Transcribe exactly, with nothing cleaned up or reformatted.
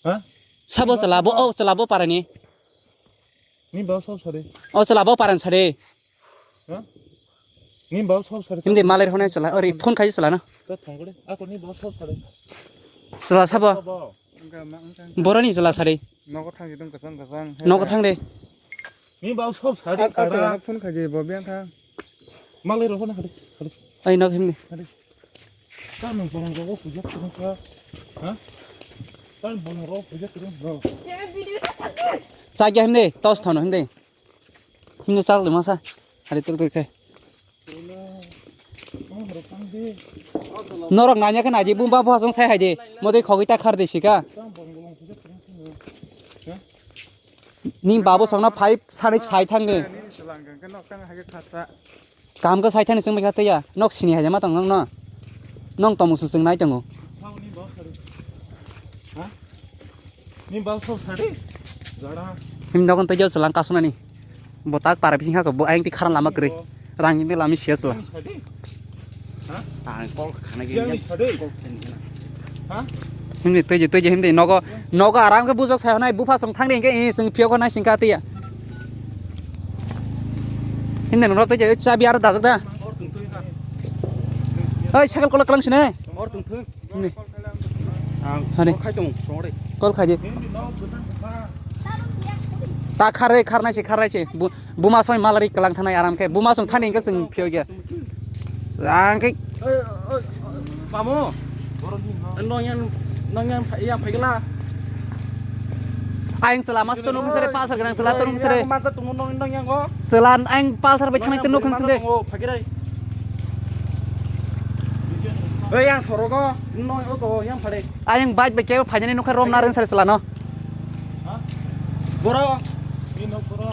Ha? Sabo chwla bo, o chwla bo parani. Ni bau sab sari. O chwla bo paran sari. Ha? Ni bau sab sari. Hindi malai rhone chwla. Ori phone khai chwla no. Ta thangkore. Ako ni bau sab sari. Chwla sabo. Sabo. Boroni chwla sari. Nogo thang jidung kasang kasang. Nogo thang de. Ni bau sab sari. Asa kara. Phone khai bo biang thang. Malai rhone khadi. Khadi. Ai nok himni. Khadi. Tamo bolong rogo pujak tong kha. Ha? Tamo bolong rogo pujak tong kha. Sa gya himde, tos thono himde. Himde sal de masa. Hari tuk tuk khe. Norok nanya khe naidi bumba bo song sai haidi. Modai khogwi ta khar de sika. Ning babu songno phai sari sai thangni. Kaham khe sai thani chwng bai kha tei ya. Nok sini hai ma tong nong no. Nong tongmung sung chwng nai tongo. Ni bau sab sari. Jara. Him nogon tei jao chwlang kasunani. Bo tak para bising ha ko bo ayang ti kharan lama kwrwi. Rang ni lami sia chwla. Sadi. Ha? Ang kol khana ge. Yang sadi. Kol khani gana. Ha? Himni tei je tei je himni nogo nogo aram khe bujok sai honai bupha song thangni hingke i song phiyok honai singka tiya. Himni noro tei je chabi aro dajak da. Oi cycle kolok kalang sine. Or tong thung. Himni. Ang Hani. Kol khai tong, tong re. Kol khai di. Ta khar re khar nai se khar nai se. Bu- Buma soi malari kalang thanai aram khe. Buma song thani hingke chwng phiyok ya. Ang khe Mamu. Nong yang nong yang yang phaikla. Aing selama setunung sere pasar genang sela tunung sere. Masa tunung nong nong yang go. Selan aing pasar bai thanai tunung khang sende. Phakirai. Oi yang sorogo nong oto yang phare. Aing bike bai kebo phainani nukha rom nareng sere selano. Boro. Boro.